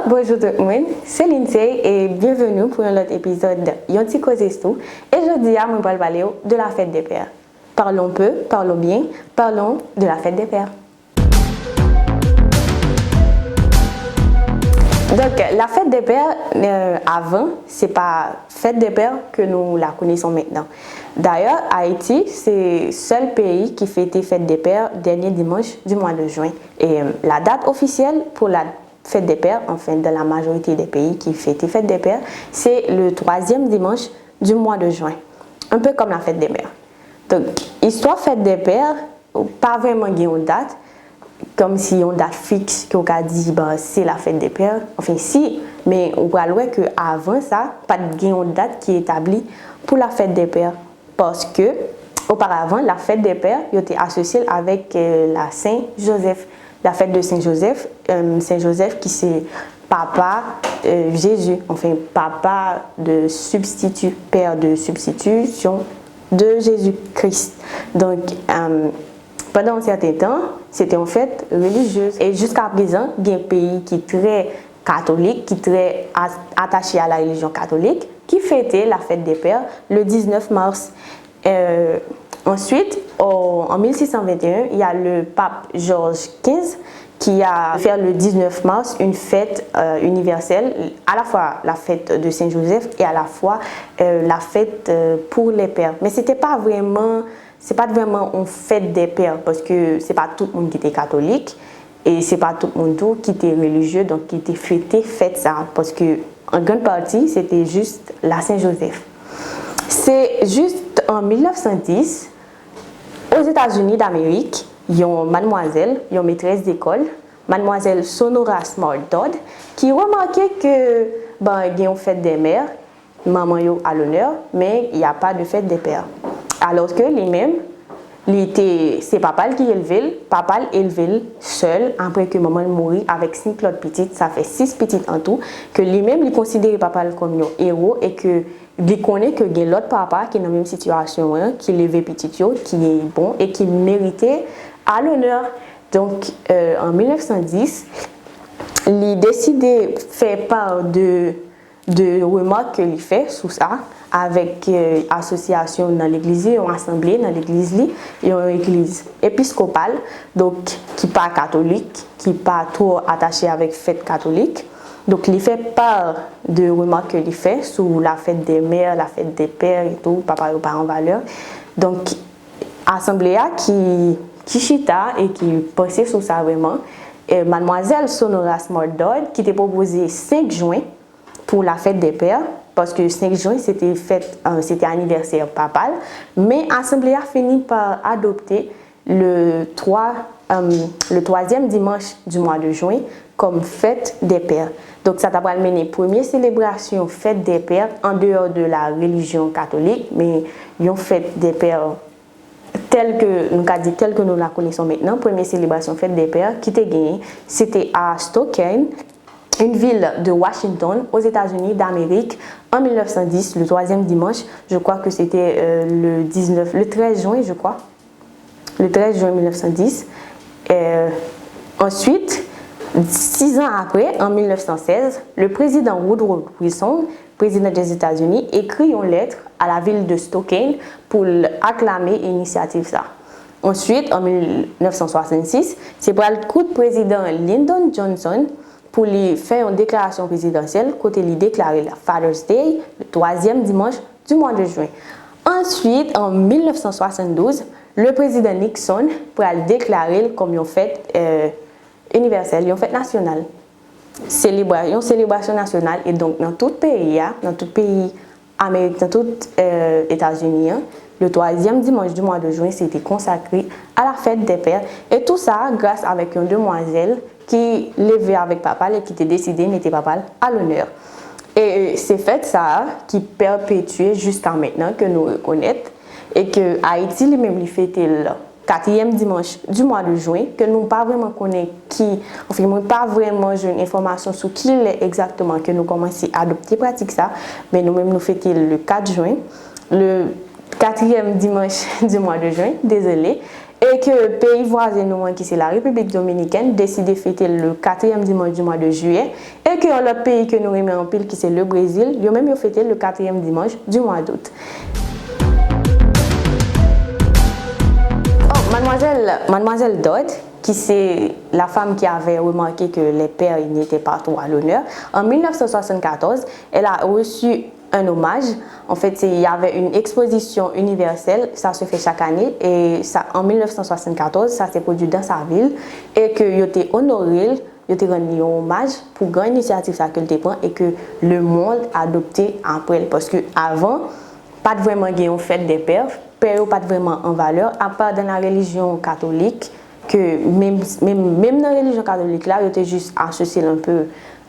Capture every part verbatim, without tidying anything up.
Bonjou tout moun, se Lindsay e byenveni pou yon lòt epizòd Yon Ti Koze Sou. E jodi a, mwen pral pale w de la fête des pères. Parlons peu, parlons bien, parlons de la fête des pères. Donk, la fête des pères, euh, avan, se pa fête des pères ke nou la connaissons maintenant. D'ailleurs, Ayiti, se sèl peyi ki fete fête des pères dènye dimanch di mwa de jen. E, euh, la date officielle pour la fête des pères, enfin, dans la majorité des pays qui fêtent fête des pères, c'est le troisième dimanche du mois de juin, un peu comme la fête des mères. Donk, istwa fête des pères, ou pa vrèman gen yon dat, kòmsi yon dat fiks ke w ka di, bon, se la fête des pères. Enfin, si, men ou pral wè ke avan sa, pa t gen yon dat ki etabli pou la fête des pères. Paske, oparavan, la fête des pères, yo te asosye l avèk, euh, la Sen Jozèf. La fête de Saint Joseph, euh, Sen Jozèf ki se papa, euh, Jezi, enfin, papa de substitut, père de substitution de Jésus-Christ. Donk, euh, pandan yon sèten tan, se te yon fèt relijyez. E jiska prezan, gen peyi ki trè katolik, ki trè a-, atache a la religion catholique, ki fete la fête des pères le dix-neuf mars. Euh, ensuite, au, en mille six cent vingt et un, il y a le pape Georges quinze qui a fait le dix-neuf mars une fête, euh, universelle, à la fois la fête de Saint Joseph et à la fois, euh, la fête, euh, pour les pères. Men se te pa vrèman, se pa t vrèman yon fête des pères, paske se pa tout moun ki te katolik, e se pa tout moun tou ki te relijye, donk ki te fete fèt sa, paske an grann pati, se te jis la Sen Jozèf. Se jis an mil nèf san dis, Ozetazini Damerik, yon madmwazèl, yon metrès dekòl, madmwazèl Sonora Smart Dodd, ki remake ke, bon, gen yon fête des mères, manman yo a l'honneur, men y a pas de fête des pères. Alòske li menm, li te, se papa l ki elve l, papa l elve l sèl, apre ke manman l mouri avèk senk lòt pitit, sa fè sis pitit an tou, ke li menm li konsidere papa l kòm yon ewo e ke li konnen ke gen lòt papa ki nan menm sitiyasyon an, ki leve pitit yo, ki bon e ki merite a l'honneur. Donk, euh, an mil nèf san dis, li deside fè pa de de remak ke li fè sou sa avèk, euh, asosyasyon nan legliz li, yon asanble nan legliz li, yon egliz episkopal, donk ki pa katolik, ki pa twò atache avèk fèt katolik. Donk li fè pa de remak ke li fè sou la fête des mères, la fête des pères et tout, papa yo pa an valè. Donk asanble a ki, ki chita e ki panse sou sa vrèman. E madmwazèl Sonora Smart Dodd ki te pwopoze senk jen pou la fête des pères, paske senk jen se te fèt, euh, se te anivèsè papa l, men asanble a fini pa adopte le twa, euh, le twazyèm dimanch du mois de juin kòm fête des pères. Donk sa ta pral mennen premye selebrasyon fête des pères an deyò de la relijyon katolik, men yon fête des pères tèl ke nou ka di, tèl ke nous la connaissons maintenant, premye selebrasyon fête des pères ki te genyen, se te a Stockton, une ville de Washington, aux États-Unis d'Amérique, en mille neuf cent dix, le troisième dimanche, je crois que c'était, euh, le dix-neuf, le treize juin, je crois. Le treize juin mille neuf cent dix. Euh, ensuite, six ans après, en mille neuf cent seize, le président Woodrow Wilson, président des États-Unis, écrit une lettre à la ville de Stockton pou l aklame inisyativ sa. Ensuite, en mille neuf cent soixante-six, se pral kout prezidan Lyndon Johnson pou li fè yon deklarasyon prezidansyèl kote li deklare Father's Day, le twazyèm dimanch du mois de juin. Ensuite, en mille neuf cent soixante-douze, le président Nixon pral deklare l kòm yon fèt, euh, inivèsèl, yon fèt nasyonal. Selebra-, yon selebrasyon nasyonal, e donk nan tout peyi a, nan tout peyi Amerik, nan tout, euh, Etazini an, le twazyèm dimanch du mois de juin, se te konsakre à la fête des pères, e tou sa gras avèk yon demwazèl ki leve avèk papa l e ki te deside mete papa l à l'honneur. E, e se fèt sa a ki pèpetye jiska mentnan ke nou rekonèt e ke Ayiti li menm li fete l katriyèm dimanch du mois de juin, ke nou pa vrèman konnen ki, anfen, mwen pa vrèman jwenn enfòmasyon sou ki lè egzakteman ke nou kòmanse adopte pratik sa, men nou menm nou fete l le kat jen, le katriyèm dimanch du mois de juin, dezole, e ke peyi vwazen nou an, ki se la Repiblik Dominikèn, deside fete l le katriyèm dimanch du mois de juillet, E ke yon lòt peyi ke nou renmen anpil, ki se le Brezil, yo menm yo fete le quatrième dimanche du mois d'août. Oh, mademoiselle, mademoiselle Dodd, qui c'est la femme qui avait remarqué que les pères, ils n'étaient pas trop à l'honneur, en mille neuf cent soixante-quatorze, elle a reçu un hommage. En fait, c'est, il y avait une exposition universelle, ça se fait chaque année, et ça, en mille neuf cent soixante-quatorze, ça s'est produit dans sa ville, et que yo te onore l, yo te rann li yon omaj pou gran inisyativ sa ke l te pran e ke le monde adopte apre l. Paske avan, pa t vrèman gen yon fèt dè pè, pè yo pa t vrèman an valè, apa dans la religion catholique, ke menm, menm, menm nan relijyon katolik la, yo te jis asosye l un peu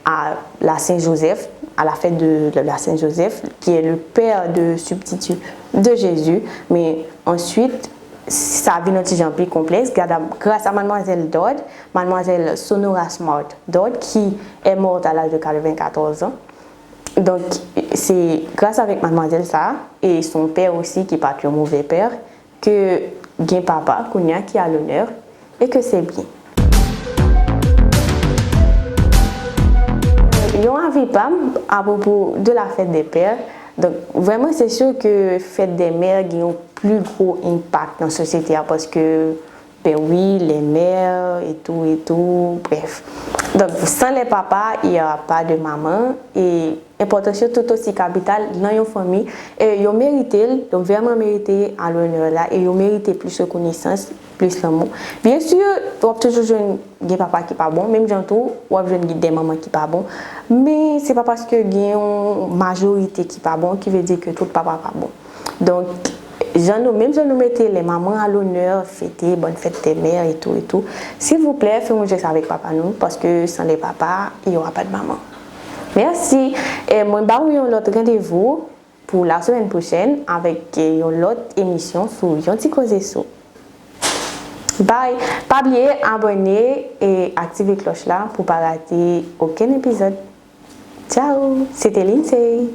à la Saint-Joseph, à la fête de, de la Saint-Joseph, qui est le père de substitut de Jésus. Mais ensuite, sa vin yon ti jan pi konplèks, gras a, gras a mademoiselle Dodd, mademoiselle Sonora Smart Dodd, qui est morte à l'âge de quatre-vingt-quatorze ans. Donc, c'est grâce avec mademoiselle ça, et son père aussi, qui pas un mauvais père, ke gen papa kounye a ki a l'honneur, e ke se byen. Yon avi pa m apwopo de la fête des pères. Donk, vrèman, se si ke fèt dè mè gen yon pli gwo enpak nan sosyete a, paske, ben wi, les mères, et tout, et tout, bref. Donk, sans les papas, il y a pas de maman, e enpòtans yo tout osi kapital nan yon fanmi, e yo merite l, yo vrèman merite a l'honneur la, e yo merite plis rekonesans, plis lanmou. Byen si, w ap toujou jwenn gen papa ki pa bon, menm jan tou, w ap jwenn gen de manman ki pa bon, men se pa paske gen yon majorite ki pa bon, ki vle di ke tout papa pa bon. Donk, jan nou, menm jan nou mete les mamans à l'honneur, fete, bonne fête des mères et tout, et tout, silvouplè, fè yon jès avèk papa nou, paske sans les papas, il y aura pas de maman. Mèsi. E mwen ba ou yon lòt randevou pou la semèn pwochèn avèk yon lòt emisyon sou Yon Ti Koze Sou. Bye! Pa bliye abòne e aktive klòch la pou pa rate okenn epizòd. Tchao! Se te Lindsay.